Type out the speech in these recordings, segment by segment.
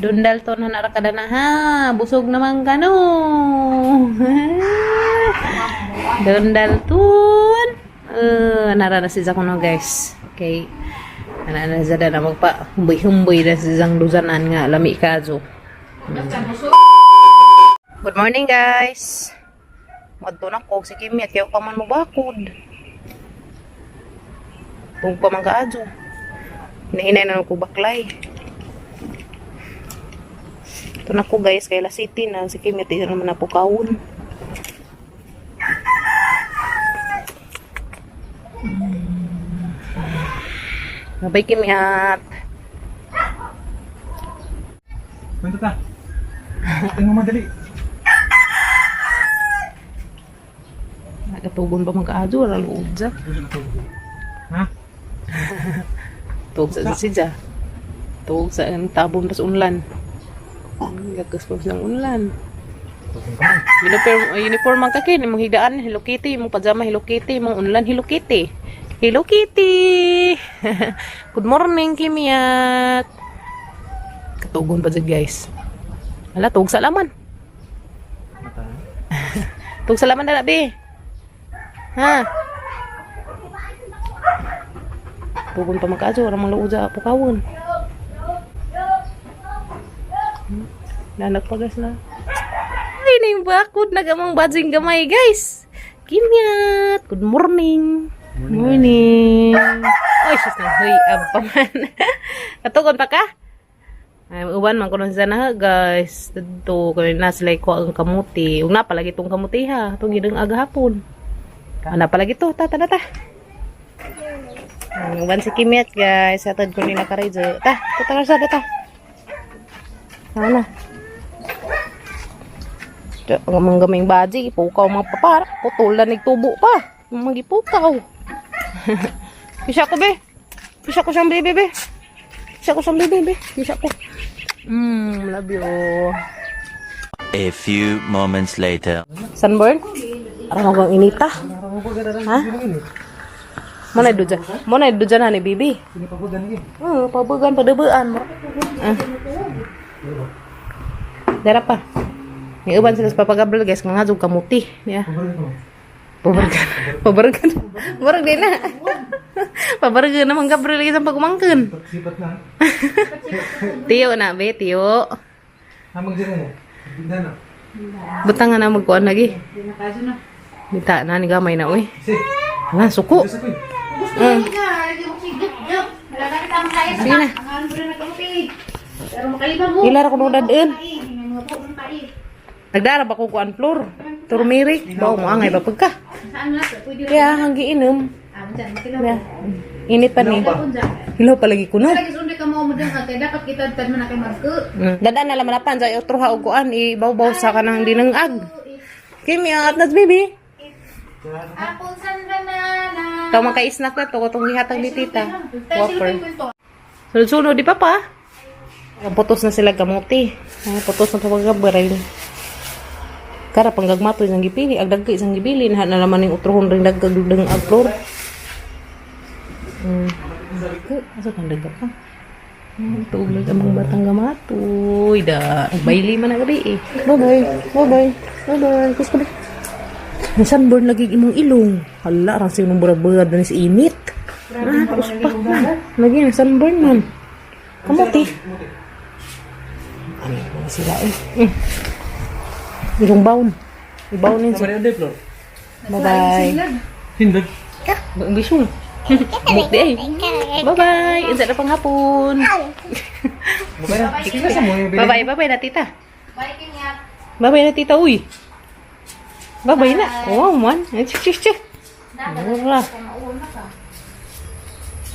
Dundal to na narakada na ha. Busog naman ka no. Dundal tun. Nara na si Zakuno guys. Okay. Ana na siya na magpa humboy-humboy na si Zang Luzanan nga lami kazo. Good morning guys. Madto na ko si Kimi at pa man mo bakod. Tug pa man kaadyo. Hinahinay na ko baklay. Ito na ko guys, kay La City na si Kimi at naman na po kaon. Bye Kimi at Kwento ta. Tingnan mo madali. Nagatugon pa man kaadyo, wala luod sa. Ha? Tuog sa siya. Tuog sa ang tabon pas unlan. Gagas pa silang unlan. Uniform, uniform man ka kin, imong higdaan Hello Kitty, imong pajama Hello Kitty, imong unlan Hello Kitty. Hello Kitty. Good morning Kimiat. Katugon pa dyan guys. Ala, tuog sa laman. Tuog sa laman na be. Ha? Tugon pa magkaadyo, wala mang luod sa pukawon. Nanak pa guys na. Ay, na yung bakod. Nagamang badging gamay, guys. Kimyat. Good morning. Morning. Oy, sus na. Huy, ab pa man. Katugon pa ka? Ay, uban man kuno sa na guys. Dito kay na sila ko ang kamuti. Ug na palagi tong kamuti ha. Tong gidang aga hapon. Ana palagi to, ta ta na, ta. Ang uban si Kimyat guys. Hatod ko nila karidyo. Ta, ta ta ta. Ta na. Ang mga gaming baji, ipukaw mga papara. Putulan ng tubo pa. Mga gipukaw. Kisya ko, be. Kisya ko siyang bebe, be. Kisya ko siyang bebe, be. Kisya ko. Love you. A few moments later. Sunburn? Aram ako ang inita. Ha? Mo na dyan. Mo na dyan ni bibi. Sini pabugan lagi. Oo, pabugan, padubaan. Ah. Dara pa. May uban sila sa papagabral guys, nga nga kamuti. Yeah. Pabugan ko. Pabargan. Pabargan. Barag din na. Pabargan naman Gabriel lagi sa pagumangkin. Sipat na. Tiyo na, be, tiyo. Hamang dyan mo. Bigda na. Butang nga na magkuan lagi. Bita na ni gamay na uy. Si. Hala, suko. Diyos ako eh. Sige na. Ilara ko nung dadaan. Nagdara ba ko kuan floor? Turmeric. Bawo mo angay ba pagka? Kaya hanggi inom. Ya. Init pa ni. Hilaw palagi ko no. Dadaan na laman apan sa otro ha og kuan ibaw-baw sa kanang dinangag. Kimi ang atnas baby. Taw man kay snack na to katong gihatag ni tita. Whopper. Sunod-sunod di pa pa. Ang putos na sila kamuti. Ay, putos na pagkabaril. Kara panggagmato isang gipili, ag dagka isang gipili na na naman yung utrohon ring dagkag dang ag floor. Asa kang dagka pa? Tuog lang ang mga batang gamatoy. Da, nagbayli man na gabi eh. Bye-bye. Bye-bye. Bye-bye. Kiss ko ba? Sunburn lagi imong ilong. Hala, rang sinong burag-burag na ni si init. Ah, uspak man. Lagi na sunburn man. Kamuti. Ano yung mga sila eh. Ilong baon. Ibaon yun. Sama rin floor. Bye-bye. Hindot. Ang bisong. Mukdi eh. Bye-bye. Insa na panghapon. Bye na. Sige sa mo. Bye-bye, bye-bye na tita. Bye-bye na tita, uy. Bye-bye na. Oh, man. Ay, Chik, chik, chik. Mura.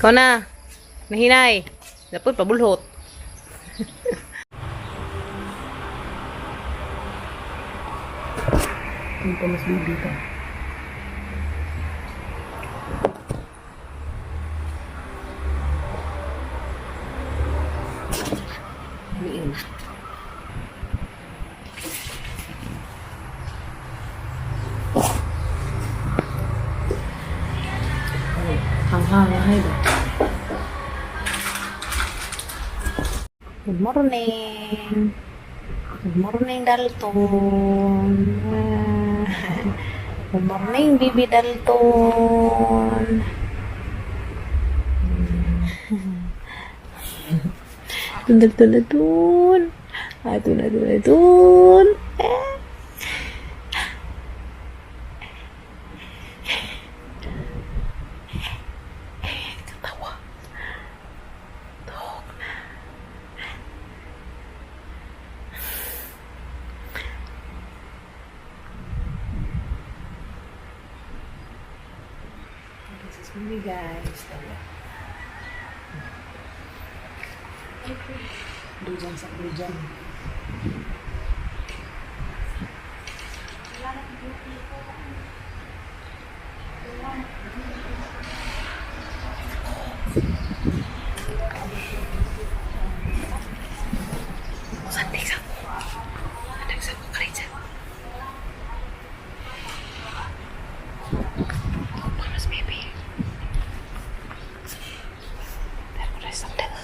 Ikaw na. Nahinay. Dapat pabulhot. Hindi pa mas baby pa. Liin. Hanghang, hay ba? Good morning. Good morning, Dalton. Ah. Good morning, baby Dalton. Tun, Dalton, Dalton. Ah, tun, tun, Dalton. Eh. Katawa. Tuhog na. This is me, guys. Dujan sa dujan. Sandig sa ko. Sandig sa ko, Karitsa. Panas, baby. Pero rest ang dala.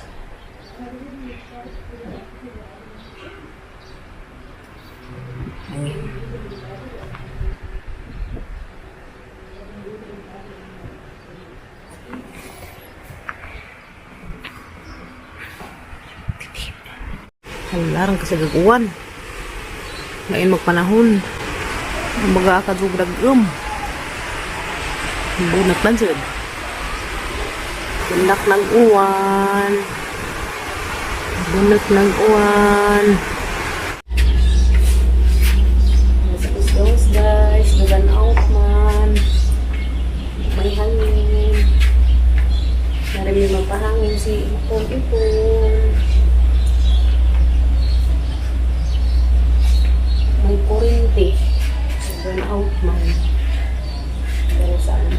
Hangin. Halarang kasi gaguan. Ngayon magpanahon. Ang baga ka dagom. Bunat man sud. Bundak ng uwan. Bunot ng uwan. Gawas guys, dugan out man. May hangin. Nari may mapahangin si Ipong Ipong. May kurente. Burn out man. Pero saan?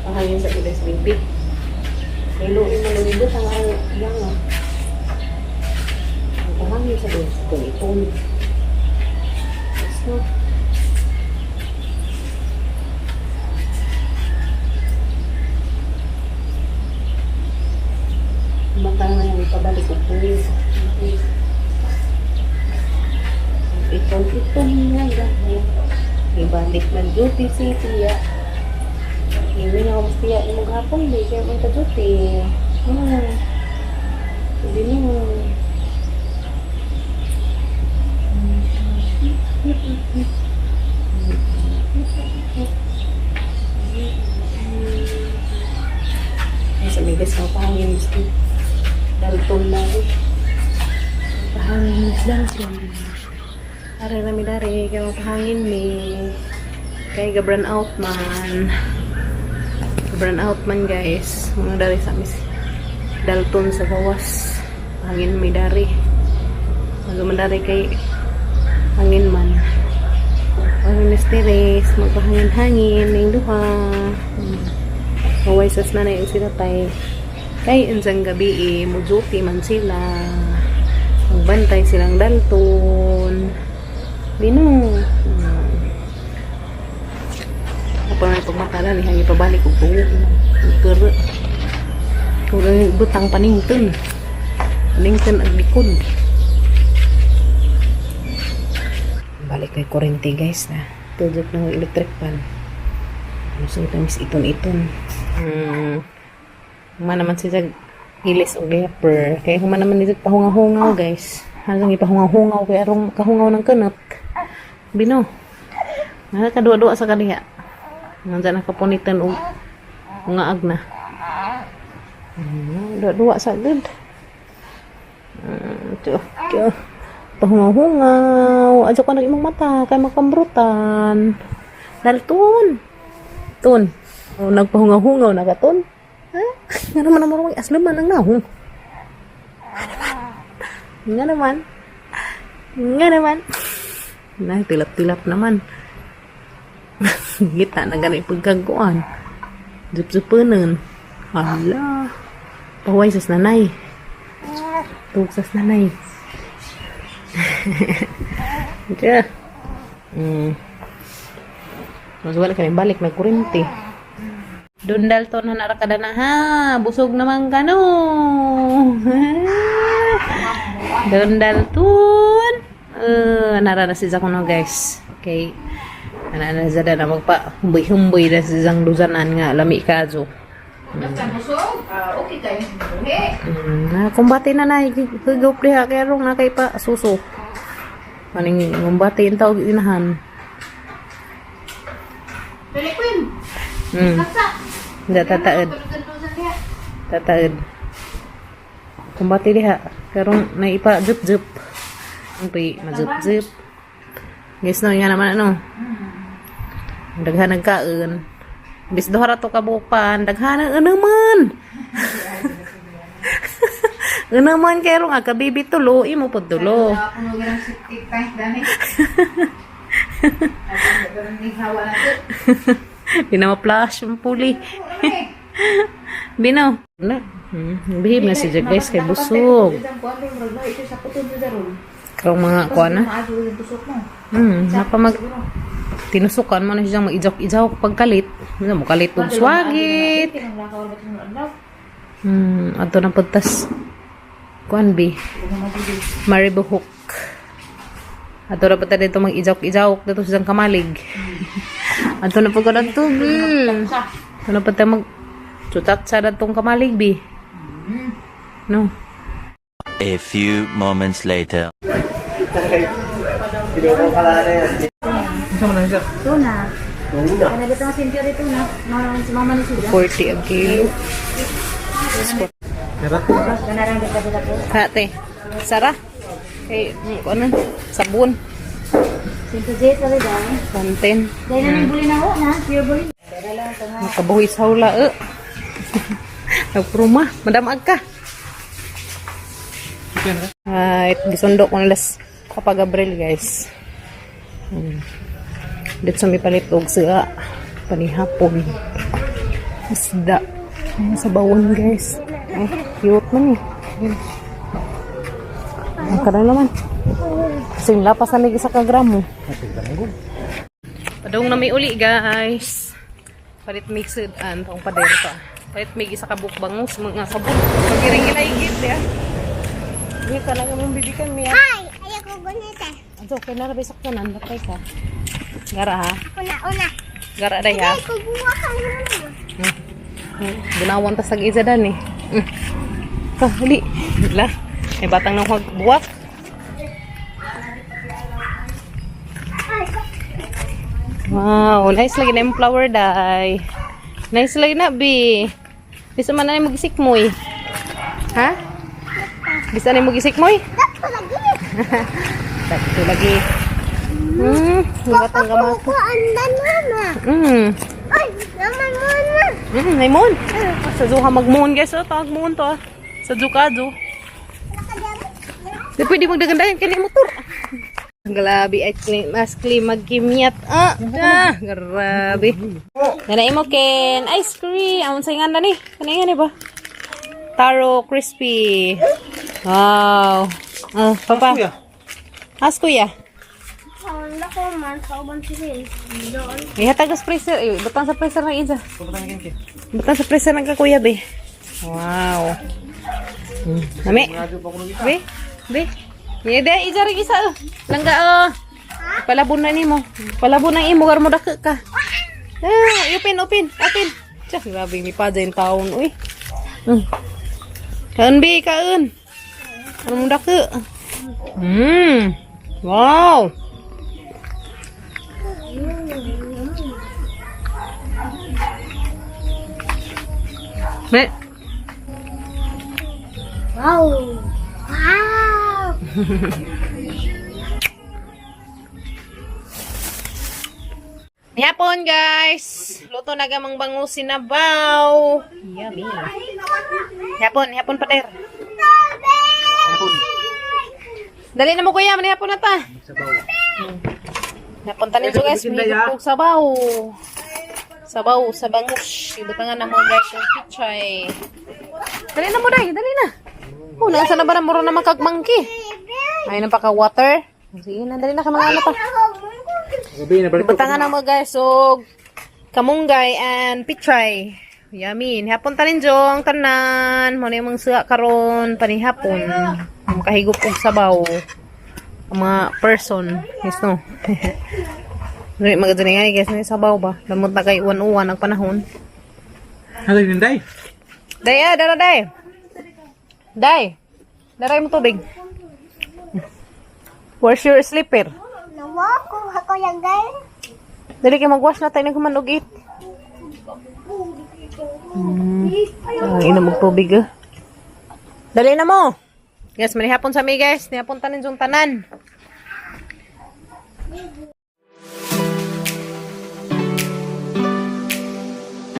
Pahangin sa guys, baby. Kailuin mo lang ibot ang ang yang ah. Ang pahangin sa guys, ipong ipong. Yes, no? Bantang na yung pabalik ko po. Itong-itong nga gani. Ibalik ng duty si Tia. Iwi na ako Tia. Imong hapon di. Kaya mong ka-duty. Hindi mo. Ay, sa may gas pahangin gusto. Dalton na ako. Pahangin, Dalton. Are na mi dari, kaya mapahangin mi. Kay gabran out man. Gabran out man guys. Mga dari sa mis Dalton sa gawas. Pahangin mi dari. Magaman dari kay hangin man. Ang misteries, magpahangin-hangin, ning duha. Maway sas nanay ang sila tay. Kay unsang gabi eh, mo-duty man sila. Magbantay silang Dalton. Bino. Ako na pagmatala ni hangi pabalik og buo. Pero kung butang panington. Panington ang likod. Balik kay kurente guys na. Tudok ng electric pan. Ano sa ito, iton-iton. Human naman siya ilis og diaper. Kaya human naman nito pahungaw-hungaw guys. Hanggang ipahungaw-hungaw kay arong kahungaw ng kanot. Bino. Nakakaduwa-duwa sa kaniya. Nandiyan nakapunitan og ungaag na. Duwa-duwa sa good. Tiyo, tiyo. Pahungaw-hungaw. Adyo ka na imong mata kay makambrutan. Dalton. Ton. Oh, nagpahungaw-hungaw na ka, Ton. Ha? Nga naman ang marunong asluman ang nahong. Nga naman. Nga naman. Nga naman. Na, tilap-tilap naman. Gita na gani pagkaguan. Zup-zupunan. Hala. Pahuway sas nanay. Tug sas nanay. Diya. Mas wala kami balik na kurente. Doon Dalton na narakada na ha. Busog naman ka no. Dalton. Nara na si Zakuno, guys. Okay. Ana na zada na magpa humboy-humboy na si Zang Luzanan nga lami kazo. Basta busog, ah, okay kayo buhi. Na kumbate na na higop diha kay rong na kay pa suso. Maning kumbate in tawag inahan. Dali, Queen. Saksa. Da tataed, Tulog-tulogan diha. Tataed. Kumbate diha karong naipa jup-jup. Ang pi majup-jup. Guys, no, nga naman ano. Daghan nagkaon. Bis duha ra to ka bupan, daghan ang naman. Naman kay rong aga bibi tulo, imo pud tulo. Nakapuno ng septic tank dani. At hawa na to. Di na ma-flash yung puli. Bino. Na. Behave na si Jack, guys, kay busog. Karong mga kuan na. Napamag tinusukan mo na siyang mag-ijaw-ijaw pagkalit. Ano mo kalit og swagit. Ato na pagtas kuan bi. Maribuhok. Ato na pagta dito mag-ijaw-ijaw dito siyang kamalig. Ato na pagka dito. Ato na pagta mag chuchat sa datong kamalig bi. No. A few moments later. Unsa man na siya? Tuna. Tuna. Kana gitong sintiyo dito na. Si mama ni Suda. 40 ang kilo. Tara. Kana lang dito dito. Ate, Sara. Kay ano? Sabon. Sintiyo dito dito. Panten. Dahil na ning bulin ako na, pure bulin. Nakabuhi sa hula eh. Nagpruma. Madamag ka. Ay, gisundo ko nilas Papa Gabriel, guys. Dito sa may palit og sila panihapon. Isda. Ay, sa bawon, guys. Ay, cute man eh. Ayun. Ang karon naman. Kasing lapas na may isa ka gramo. Padung na may uli, guys. Palit mixed an tong pader pa. Palit may isa ka bukbangus mga sabon. Pagiring ilaygit ya. Di ka lang mong bibikan miya. Ay, ayoko gunita. Ato kay na rabay sakyanan batay ka. Gara ha. Una, una. Gara day ha. Ay, kubuha ka muna. Gunawan ta sa isa dan eh. Ka huli. La. May batang nang buwak. Wow, nice lagi na yung flower dai. Nice lagi na, bi. Bisa man na yung mag-isikmoy. Ha? Bisa na yung mag-isikmoy? Dato lagi. Dito lagi. Yung batang gamat. Kukuha ang mama. Ay, naman muna. May moon. Sa Zuha mag-moon, guys. Oh, tawag moon to. Ah. Sa Zuka, Zu. Di pwede magdagandayan kay motor. Grabe, ay ice cream magkimyat. Ah, ah, grabe. Ganai mo ken ice cream. Amon sa nga ni. Kanay nga ni ba? Taro crispy. Wow. Ah, papa. Kuya. As kuya. Wala ko man sa uban si Rin. Doon. Ihatag sa freezer. Eh, butang sa freezer ng isa. Pabutang kin. Butang sa freezer ng kakuya, be. Wow. Nami. Be, be. Ye, de, isa rin isa. Oh. Langga, oh. Palabon na nimo. Palabon na imo, gar mo dako ka. Ah, open, open, open. Tiyak, grabe, may pa dyan taon, uy. Kaon, be, kaon. Ano mo dako? Wow. Me, Wow. Wow. Hapon, guys! Luto na gamang bangus sinabaw. Yummy. Hapon, hapon pader. Dali na mo, kuya, manihapon na ta. Sabaw. Hapon tanin so, guys, may sabaw. Sabaw sa bangus. Ibutangan na mo, guys, yung pichay. Dali na mo day, dali na. Oh, nasa na ba na muro na makagmangki? Ay, napaka water. Sige na, dali na ka mga ano pa. Gabi na balik. Butangan na mo, guys, og kamunggay and pichay. Yummy. Nihapon ta ninjong tanan. Mo na yung mga suya karon panihapon. Makahigop og sabaw. Ang mga person. Yes, no? Dili magadani nga guys, ni sabaw ba? Lamot na kay uwan-uwan ang panahon. Ano yun, Day? Day, ah, dara day. Day. Daray mo tubig. Where's your slipper? Nawa ko ako yang guys. Dali kay magwash na tayo ng human og eat. Ang ina og tubig ah. Dali na mo. Yes, manihapon sa mi guys. Nihapon tanin yung tanan.